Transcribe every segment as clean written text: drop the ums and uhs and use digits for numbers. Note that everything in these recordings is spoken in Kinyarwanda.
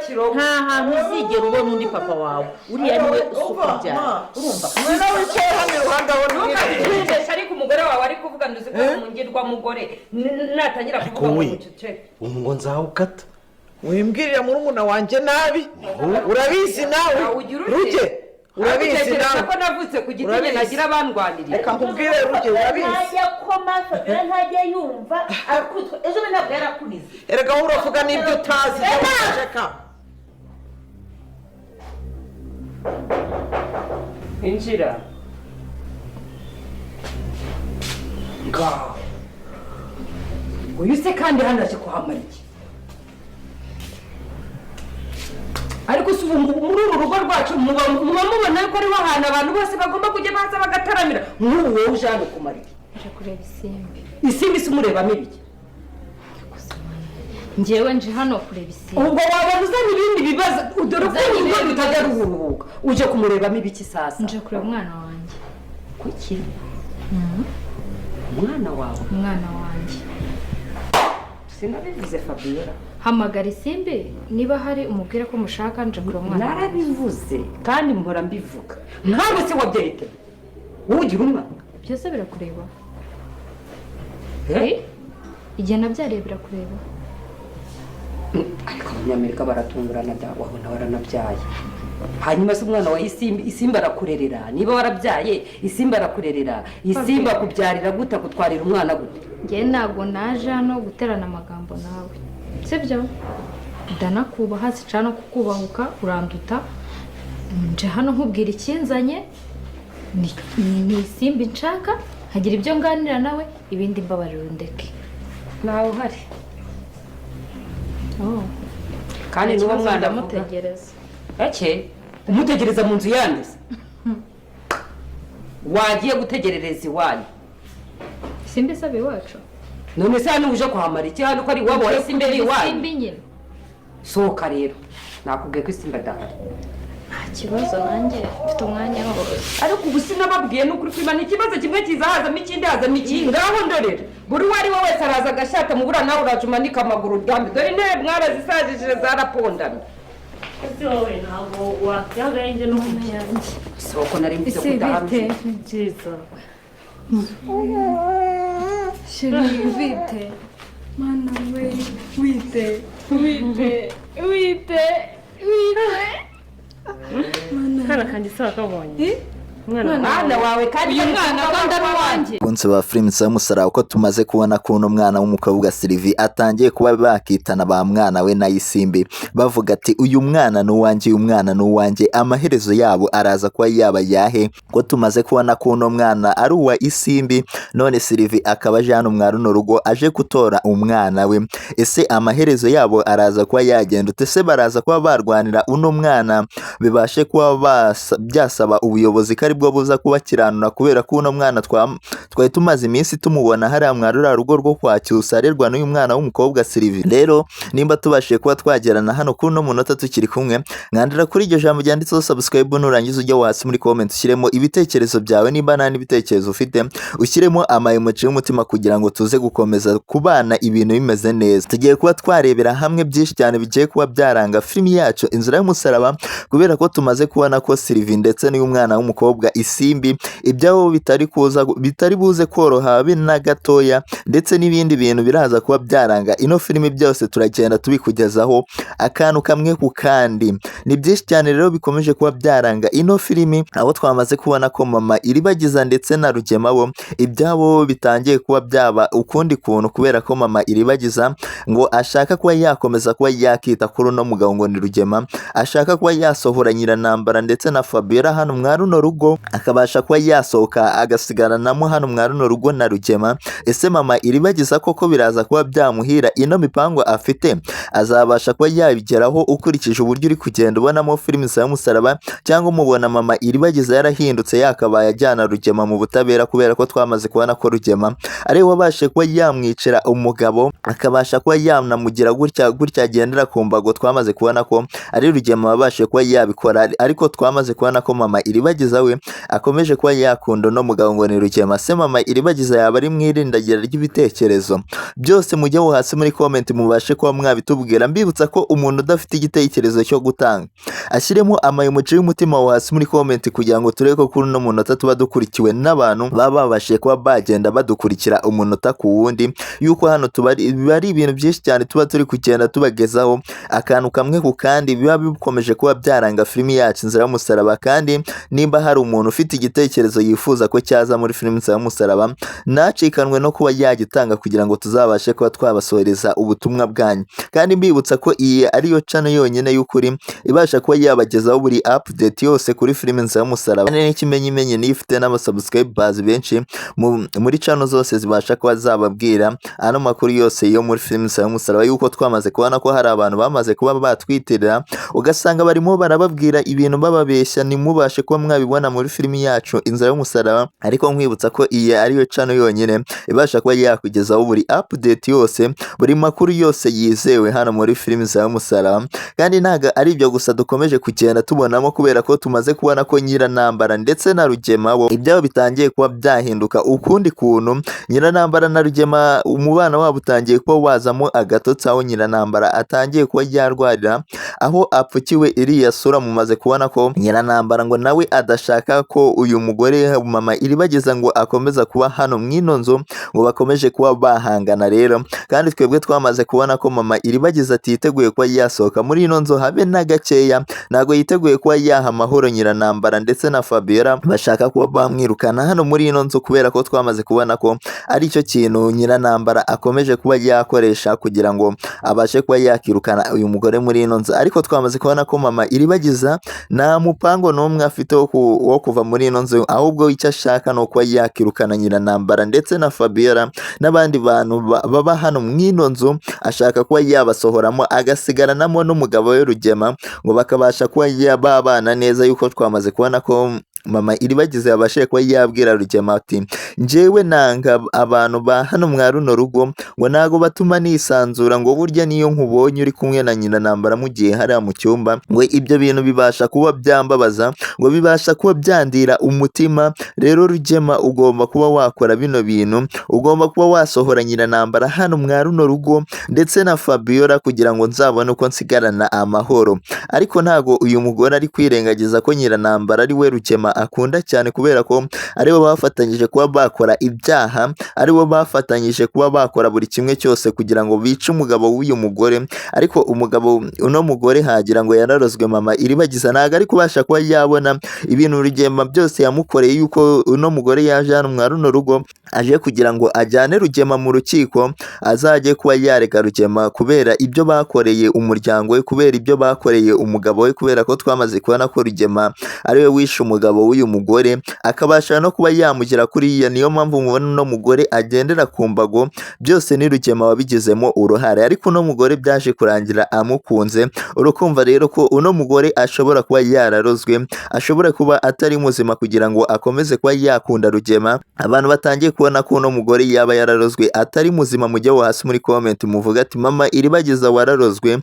Kirobo. Nta hantu uzigera ubona undi papa wawe, uriya niwe usukubyara, urumva? Ngwino wicaye hano iruhande aho Ntukabikundeshe, ariko umugore wawe ari kuvuga, nduzi ko ari umungirwamugore. Natangira Ariko kuvuga ngo we muceceke. Ubu ngo nzawukata. Wimbwirira murumuna wanjye nabi, urabizi nawe. Ugira ute? Ruge, urabizi Utekereza nawe. ko navutse ku giti njye Urabizi. nagira abandwanirira? Reka nkubwire, Ruge, urabizi. Ntajya koma Fabiola, ntajya yumva, arakubitwa. Ejo bundi ntabwo yarakurize. Erega wowe uravuga n'ibyo utazi. Reka. Injira ngaho. Uyu se kandi hano aje kuhamara iki? Ariko si ubu muri uru rugo rwacu muba mubona ko ariho hantu abantu bose bagomba kujya baza bagataramira? Nk'ubu wowe uje hano kumara iki? Nje kureba Isimbi. Isimbi se umurebamo ibiki? Njyewe nje hano kureba Isimbi. Ubwo wabona uzana ibindi bibazo. Dore ko Uzanye urugo ibindi rutajya bibazo. ruhuruhuka. Uje kumurebamo ibiki sasa? Nje kureba umwana wanjye. Kuki umwana wawe? Umwana wanjye. Sinabivuze, Fabiola? Hamagara Isimbi niba hari, umubwire ko mushaka. Nje kureba umwana wanjye. Narabivuze kandi mpora mbivuga. Ntabwo se wabyereke wowe ugira umwana? Byose birakureba. Eh? Igihe nabyariye birakureba? Ariko Abanyamerika baratungurana da. Wabona waranabyaye, hanyuma se umwana wa Isimbi, Isimbi arakurerera? Niba warabyaye, Isimbi arakurerera? Isimbi akubyarira gute, akutwarira umwana gute? Njyewe ntabwo naje hano guterana amagambo nawe, sibyo? Ndanakubaha, sica no kukubahuka, uranduta. Nje hano nkubwira ikinzanye, ni Isimbi nshaka, nkagira ibyo nganira nawe, ibindi mbabarira undeke. Ntawe uhari. Oh. Kandi Nta n'uwo kibazo, mwana avuga ndamutegereza. Eke umutegereza mu nzu yanduze, wagiye gutegerereza iwanyu. Isimbi isaba iwacu. None se hano uje kuhamara iki, hano ko ari iwabo wa Isimbi, ari iwanyu? Isimbi nyine. Sohoka rero, nakubwiye ko Isimbi adahari. Nta kibazo, nanjye mfite umwanya wose. Ariko ubu sinababwiye? Ni ukuri kwimana, ikibazo kimwe kiza hazamo ikindi, hazamo ikindi. Ngaho ndorera, buri uwo ari we wese araza agashata mubura. Nawe uraje umanika amaguru uryamye. Dore intebe mwarazisajishije, zarapondamye. Ese wowe ntabwo wakwihagaye no Yanjye. Soko nari mvuze ko Ese udahari. bite? Ni byiza. Chérie, wite mana we, wite, wite, wite, wite. Akana kanjye se wakabonye? Umwana. Mwana wawe kandi Uyu mwana kandi ari uwanjye. Bakunzi ba filimi z'umusaraba, ko tumaze kubona ko uno mwana w'umukobwa Sylvie atangiye kuba bakitana ba mwana we na Isimbi, bavuga ati: "Uyu mwana ni uwanjye, uyu mwana ni uwanjye." Amaherezo yabo araza kuba yaba yahe, ko tumaze kubona ko uno mwana ari uwa Isimbi, none Sylvie akaba aje hano mwa runo rugo aje gutora umwana we? Ese amaherezo yabo araza kuba yagenda ute? Se baraza kuba barwanira uno mwana, bibashe kuba byasaba ubuyobozi ko aribwo buza kubakiranura, kubera ko uno mwana twari tumaze iminsi tumubona hariya mwa ruriya rugo rwo kwa Cyusa, arerwa n'uyu mwana w'umukobwa Sylvie? Rero nimba tubashije kuba twagerana hano kuri uno munota tukiri kumwe, mwandira kuri iryo jambo ryanditseho subscribe. Nurangiza ujya hasi muri comment ushyiremo ibitekerezo byawe. Nimba nta n'ibitekerezo ufite, ushyiremo ama emoji y'umutima kugira ngo tuze gukomeza kubana ibintu bimeze neza. Tugiye kuba twarebera hamwe byinshi cyane bigiye kuba byaranga filimi yacu Inzira y'Umusaraba, kubera ko tumaze kubona ko Sylvie ndetse n'uyu mwana w'umukobwa Isimbi ibyabo bitari kuza, bitari buze koroha habe na gatoya, ndetse n'ibindi bintu biraza kuba byaranga ino filimi byose turagenda tubikugezaho akantu kamwe ku kandi. Ni byinshi cyane rero bikomeje kuba byaranga ino filimi, aho twamaze kubona ko mama Iribagiza ndetse na Rugema bo ibyabo bitangiye kuba byaba ukundi kuntu, kubera ko mama Iribagiza ngo ashaka kuba yakomeza kuba yakita kuri uno mugabo ngo ni Rugema, ashaka kuba yasohora Nyiranambara ndetse na Fabiola hano mwa runo rugo, akabasha kuba yasohoka agasigaranamo hano mwa runo rugo na Rugema. Ese mama Iribagiza koko biraza kuba byamuhira? Ino mipango afite azabasha kuba yabigeraho ukurikije uburyo uri kugenda ubonamo filimi za Musaraba, cyangwa umubona mama Iribagiza yarahindutse, yakabaye ajyana Rugema mu butabera, kubera ko twamaze kubona ko Rugema ari we wabashe kuba yamwicira umugabo, akabasha kuba yanamugira gutya gutya agendera ku mbago? Twamaze kubona ko ari Rugema wabashe kuba yabikora, ariko twamaze kubona ko mama Iribagiza we akomeje kuba yakunda uno mugabo ngo ni Rugema. Se mama Iribagiza yaba ari mu irindagira ry'ibitekerezo? Byose mujye aho hasi muri comment mubashe kuba mwabitubwira. Mbibutsa ko umuntu udafite igitekerezo cyo gutanga ashyiremo ama emoji y'umutima wo hasi muri comment, kugira ngo turebe ko kuri uno munota tuba dukurikiwe n'abantu baba babashije kuba bagenda badukurikira umunota ku wundi, yuko hano biba ari ibintu byinshi cyane tuba turi kugenda tubagezaho akantu kamwe ku kandi, biba bikomeje kuba byaranga filimi yacu Inzira y'Umusaraba. Kandi nimba hari umuntu ufite igitekerezo yifuza ko cyaza muri filimi Inzira y'Umusaraba, ntacikanwe no kuba yagitanga kugira ngo tuzabashe kuba twabasohereza ubutumwa bwanyu. Kandi mbibutsa ko iyi ariyo channel yonyine y'ukuri ibasha kuba yabagezaho buri update yose kuri filimi Inzira y'Umusaraba, kandi n'ikimenyimenyi niyo ifite n'abasubscribers benshi muri channel zose zibasha kuba zababwira ano makuru yose yo muri filimi Inzira y'Umusaraba, yuko twamaze kubona ko hari abantu bamaze kuba batwitirira, ugasanga barimo barababwira ibintu bababeshya, ntimubashe kuba mwabibona muri filimi yacu Inzira y'Umusaraba. Ariko nkwibutsa ko iyi ariyo channel yonyine ibasha kuba yakugezaho buri update yose, buri makuru yose yizewe hano muri filimi Inzira y'Umusaraba. Kandi ntabwo ari ibyo gusa dukomeje kugenda tubonamo, kubera ko tumaze kubona ko Nyiranambara ndetse na Rugema bo ibyabo bitangiye kuba byahinduka ukundi kuntu. Nyiranambara na Rugema umubano wabo utangiye kuba wazamo agatotsi, aho Nyiranambara atangiye kuba yarwarira aho apfukiwe iriya sura. Mumaze kubona ko Nyiranambara ngo nawe adashaka ko uyu mugore mama Iribagiza ngo akomeza kuba hano mw'ino nzu, ngo bakomeje kuba bahangana rero. Kandi twebwe twamaze kubona ko mama Iribagiza atiteguye kuba yasohoka muri ino nzu habe na gakeya, ntabwo yiteguye kuba yaha amahoro Nyiranambara ndetse na Fabiola bashaka kuba bamwirukana hano muri ino nzu, kubera ko twamaze kubona ko ari cyo kintu Nyiranambara akomeje kuba yakoresha kugira ngo abashe kuba yakirukana uyu mugore muri ino nzu. Ariko twamaze kubona ko mama Iribagiza nta mupango n'umwe afite wo kuva muri ino nzu, ahubwo icyo ashaka ni ukuba yakirukana Nyiranambara ndetse na Fabiola n'abandi bantu baba hano mw'ino nzu, ashaka kuba yabasohoramo agasigaranamo n'umugabo we Rugema, ngo bakabasha kuba babana neza. Yuko twamaze kubona ko mama Iribagiza yabashije kuba yabwira Rugema ati njyewe nanga abantu ba hano mwa runo rugo, ngo ntago batuma nisanzura, ngo burya niyo nkubonye uri kumwe na Nyiranambara mugiye hariya mu cyumba, ngo ibyo bintu bibasha kuba byambabaza, ngo bibasha kuba byandira umutima. Rero Rugema ugomba kuba wakora bino bintu, ugomba kuba wasohora Nyiranambara hano mwa runo rugo ndetse na Fabiola kugira ngo nzabone uko nsigarana amahoro. Ariko ntago uyu mugore ari kwirengagiza ko Nyiranambara ari we Rugema akunda cyane, kubera ko aribo bafatanyije kuba bakora ibyaha, aribo bafatanyije kuba bakora buri kimwe cyose kugira ngo bice umugabo w'uyu mugore. Ariko umugabo uno mugore hagira ngo yararozwe, mama Iribagiza ntabwo ari kubasha kuba yabona ibintu Rugema byose yamukoreye, yuko uno mugore yaje hano mwa runo rugo aje kugira ngo ajyane Rugema mu rukiko, azajye kuba yarega Rugema kubera ibyo bakoreye umuryango we, kubera ibyo bakoreye umugabo we, kubera ko twamaze kubona ko Rugema ariwe wishe umugabo w'uyu mugore, akabasha no kuba yamugira kuriya. Niyo mpamvu mubona uno mugore agendera ku mbago, byose ni Rugema wabigizemo uruhare. Ariko uno mugore byaje kurangira amukunze. Urukumva rero ko uno mugore ashobora kuba yararozwe, ashobora kuba atari muzima kugira ngo akomeze kuba yakunda Rugema. Abantu batangiye kubona ko uno mugore yaba yararozwe atari muzima, mujye wo hasi muri comment muvuga ati mama Iribagiza wararozwe,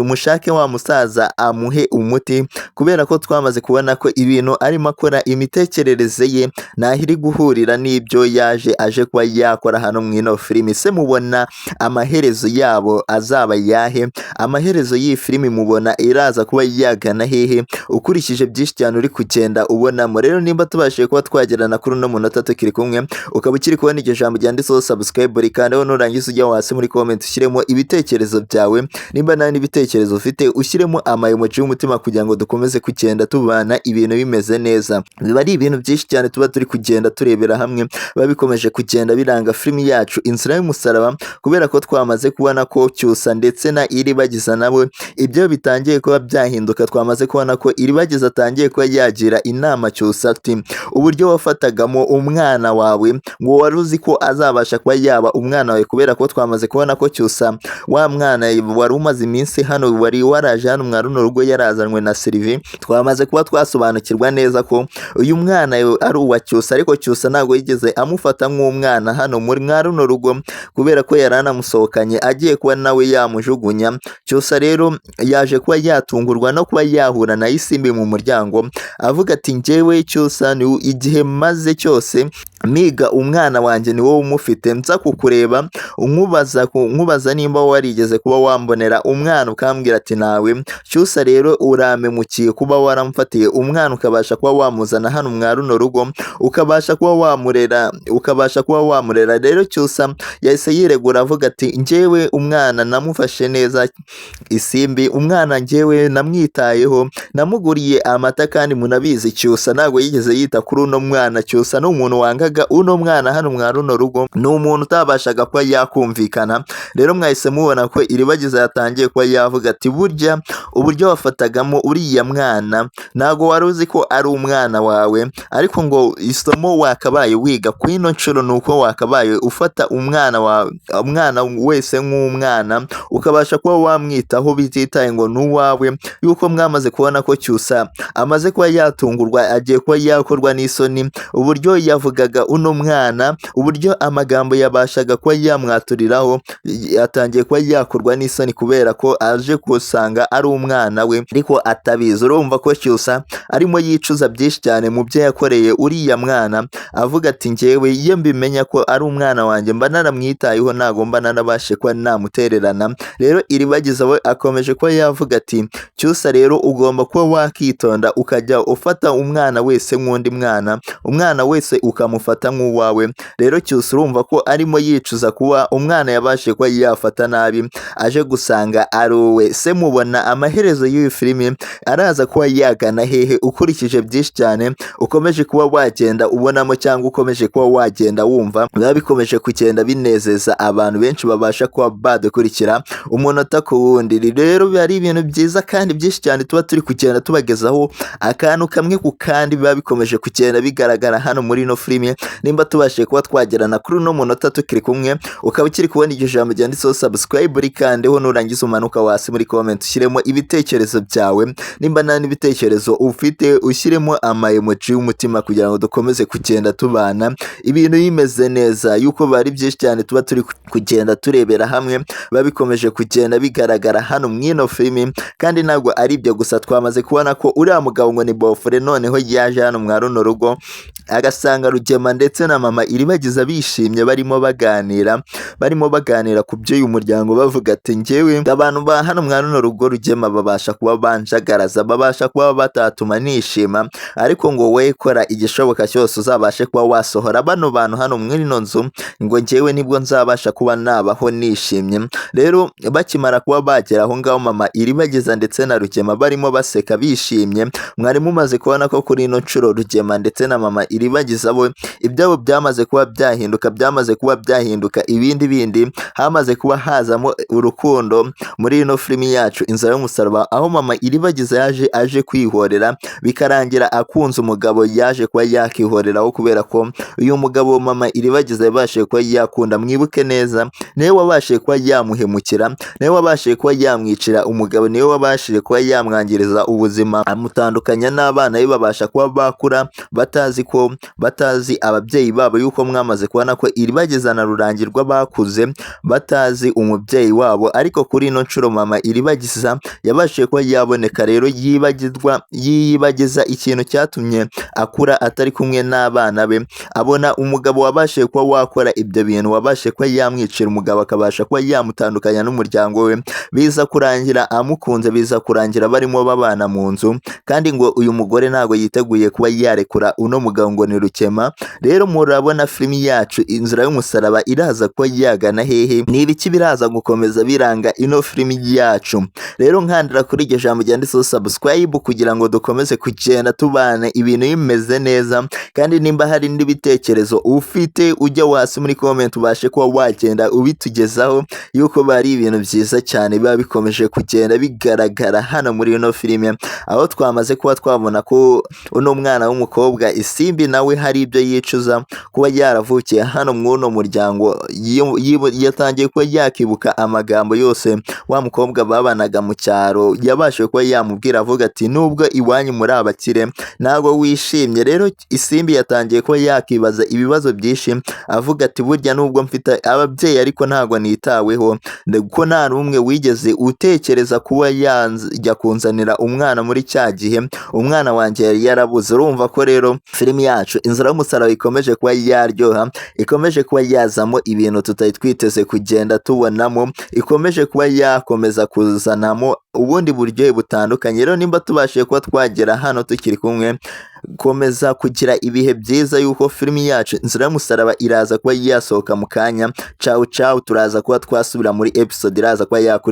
mushake wa musaza amuhe umuti, kubera ko twamaze kubona ko ibintu arimo akora imitekerereze ye ntaho iri guhurira n'ibyo yaje aje kuba yakora hano mu ino filimi. Se mubona amaherezo yabo azaba yahe? Amaherezo y'iyi filimi mubona iraza kuba yagana hehe ukurikije byinshi cyane uri kugenda ubonamo? Rero nimba tubashije kuba twagerana kuri uno munota tukiri kumwe, ukaba ukiri kubona iryo jambo ryanditseho subscribe, rikandeho, nurangiza ujya hasi muri comment ushyiremo ibitekerezo byawe. Nimba nta n'ibitekerezo ufite, ushyiremo ama emoji y'umutima kugira ngo dukomeze kugenda tubana ibintu bimeze neza. Biba ari ibintu byinshi cyane tuba turi kugenda turebera hamwe, biba bikomeje kugenda biranga filimi yacu Inzira y'Umusaraba, kubera ko twamaze kubona ko Cyusa ndetse na Iribagiza nabo ibyo bitangiye kuba byahinduka. Twamaze kubona ko Iribagiza atangiye kuba yagira inama Cyusa ati uburyo wafatagamo umwana wawe ngo wari uzi ko azabasha kuba yaba umwana wawe, kubera ko twamaze kubona ko Cyusa wa mwana wari umaze iminsi hano, wari waraje hano mwa runo rugo yarazanwe na Sylvie, twamaze kuba twasobanukirwa neza neza ko uyu mwana ari uwa Cyusa, ariko Cyusa ntabwo yigeze amufata nk'umwana hano muri mwa runo rugo, kubera ko yari anamusohokanye agiye kuba nawe yamujugunya. Cyusa rero yaje kuba yatungurwa no kuba yahura na Isimbi mu muryango, avuga ati njyewe Cyusa ni igihe maze cyose miga umwana wanjye ni wowe umufite, nza kukureba nkubaza nimba warigeze kuba wambonera umwana ukambwira ati nawe. Cyusa rero urampemukiye kuba waramfatiye umwana ukabasha kuba wamuzana hano mwa runo rugo, ukabasha kuba wamurera, ukabasha kuba wamurera. Rero Cyusa yahise yiregura avuga ati njyewe umwana namufashe neza Isimbi, umwana njyewe namwitayeho, namuguriye amata, kandi munabizi Cyusa ntabwo yigeze yita kuri uno mwana. Cyusa ni umuntu wangaga uno mwana hano mwa runo rugo, ni umuntu utabashaga kuba yakumvikana. Rero mwahise mubona ko Iribagiza yatangiye kuba yavuga ati burya uburyo wafatagamo uriya mwana ntabwo wari uzi ko ari umwana wawe, ariko ngo isomo wakabaye wiga ku ino nshuro ni uko wakabaye ufata umwana wawe, umwana wese nk'umwana, ukabasha kuba wamwitaho bititaye ngo ni uwawe. Yuko mwamaze kubona ko Cyusa amaze kuba yatungurwa, agiye kuba yakorwa n'isoni uburyo yavugaga uno mwana, uburyo amagambo yabashaga kuba yamwaturiraho, atangiye kuba yakorwa n'isoni kubera ko aje gusanga ari umwana we ariko atabizi. Urumva ko Cyusa arimo yicuza byinshi cyane mu byo yakoreye uriya mwana, avuga ati njyewe iyo mbimenya ko ari umwana wanjye mba naramwitayeho, ntago mba narabashe kuba namutererana. Rero Iribagiza we akomeje kuba yavuga ati Cyusa rero ugomba kuba wakitonda ukajya ufata umwana wese nk'undi mwana, umwana wese ukamufata nk'uwawe. Rero Cyusa urumva ko arimo yicuza kuba umwana yabashe kuba yafata nabi, aje gusanga ari uwe. Se mubona amaherezo y'iyi filimi araza kuba yagana hehe ukurikije byinshi cyane ukomeje kuba wagenda ubonamo cyangwa ukomeje kuba wagenda wumva, biba bikomeje kugenda binezeza abantu benshi babasha kuba badukurikira umunota ku wundi. Rero biba ari ibintu byiza kandi byinshi cyane tuba turi kugenda tubagezaho akantu kamwe ku kandi, biba bikomeje kugenda bigaragara hano muri ino filimi. Nimba tubashije kuba twagerana kuri uno munota tukiri kumwe, ukaba ukiri kubona iryo jambo ryanditseho subscribe, rikandeho, nurangiza umanuka hasi muri comment ushyiremo ibitekerezo byawe. Nimba nta n'ibitekerezo ufite ushyiremo ama emoji y'umutima kugira ngo dukomeze kugenda tubana ibintu bimeze neza, yuko bari byinshi cyane tuba turi kugenda turebera hamwe, biba bikomeje kugenda bigaragara hano mw'ino filimi. Kandi ntabwo ari ibyo gusa, twamaze kubona ko uriya mugabo ngo ni Bofure noneho yaje hano mwa runo rugo agasanga Rugema ndetse na mama Iribagiza bishimye, barimo baganira ku by'uyu muryango, bavuga ati njyewe abantu ba hano mwa runo rugo Rugema babasha kuba banjagaraza, babasha kuba batatuma nishima, ariko ngo we kora igishoboka cyose uzabashe kuba wasohora bano bantu hano muri ino nzu, ngo njyewe nibwo nzabasha kuba nabaho nishimye. Rero bakimara kuba bagera aho ngaho mama Iribagiza ndetse na Rugema barimo baseka bishimye, mwari mumaze kubona ko kuri ino nshuro Rugema ndetse na mama Iribagiza bo ibyabo byamaze kuba byahinduka, byamaze kuba byahinduka ibindi bindi, hamaze kuba hazamo urukundo muri ino filimi yacu Inzira y'Umusaraba, aho mama Iribagiza yaje aje kwihorera bikarangira akunze umugabo yaje kuba yakihoreraho, kubera ko uyu mugabo mama Iribagiza yabashije kuba yakunda, mwibuke neza niwe wabashije kuba yamuhemukira, niwe wabashije kuba yamwicira umugabo, niwe wabashije kuba yamwangiriza ubuzima, amutandukanya n'abana be babasha kuba bakura batazi ko batazi ababyeyi babo, yuko mwamaze kubona ko Iribagiza na Rurangirwa bakuze batazi umubyeyi wabo. Ariko kuri ino nshuro mama Iribagiza yabashije kuba yaboneka, rero yiyibagiza ikintu cyatumye akura atari kumwe n'abana be, abona umugabo wabashije kuba wakora ibyo bintu, wabashije kuba yamwicira umugabo akabasha kuba yamutandukanya n'umuryango we, biza kurangira amukunze, biza kurangira barimo babana mu nzu, kandi ngo uyu mugore ntabwo yiteguye kuba yarekura uno mugabo ngo ni Rukema. Rero murabona filimi yacu Inzira y'Umusaraba iraza kuba yagana hehe, ni ibiki biraza gukomeza biranga ino filimi yacu. Rero nkandira kuri iryo jambo ryanditseho subscribe kugira ngo dukomeze kugenda tubana ibintu bimeze neza, kandi nimba hari n'ibitekerezo ufite ujya hasi muri comment ubashe kuba wagenda ubitugezaho, yuko bari ibintu byiza cyane biba bikomeje kugenda bigaragara hano muri ino filime, aho twamaze kuba twabona ko uno mwana w'umukobwa Isimbi nawe hari ibyo yicuza kuba yaravukiye hano mw'uno muryango. Yatangiye kuba yakibuka amagambo yose wa mukobwa babanaga mu cyaro yabashije kuba yamubwira, avuga ati nubwo iwanyu muri abakire ntabwo wishimye. Rero Isimbi yatangiye kuba yakibaza ibibazo byinshi, avuga ati burya nubwo mfite ababyeyi ariko ntabwo nitaweho, ko nta n'umwe wigeze utekereza kuba yajya kunzanira umwana muri cya gihe umwana wanjye yari yarabuze. Urumva ko rero filimi yacu Inzira y'Umusaraba ikomeje kuba yaryoha, ikomeje kuba yazamo ibintu tutari twiteze kugenda tubonamo, ikomeje kuba yakomeza kuzanamo ubundi buryohe butandukanye. Rero nimba tubashije kuba twagera hano tukiri kumwe, komeza kugira ibihe byiza yuko filimi yacu Inzira y'Umusaraba iraza kuba yasohoka mu kanya. Cawu cawu, turaza kuba twasubira muri episode iraza kuba yakurikira.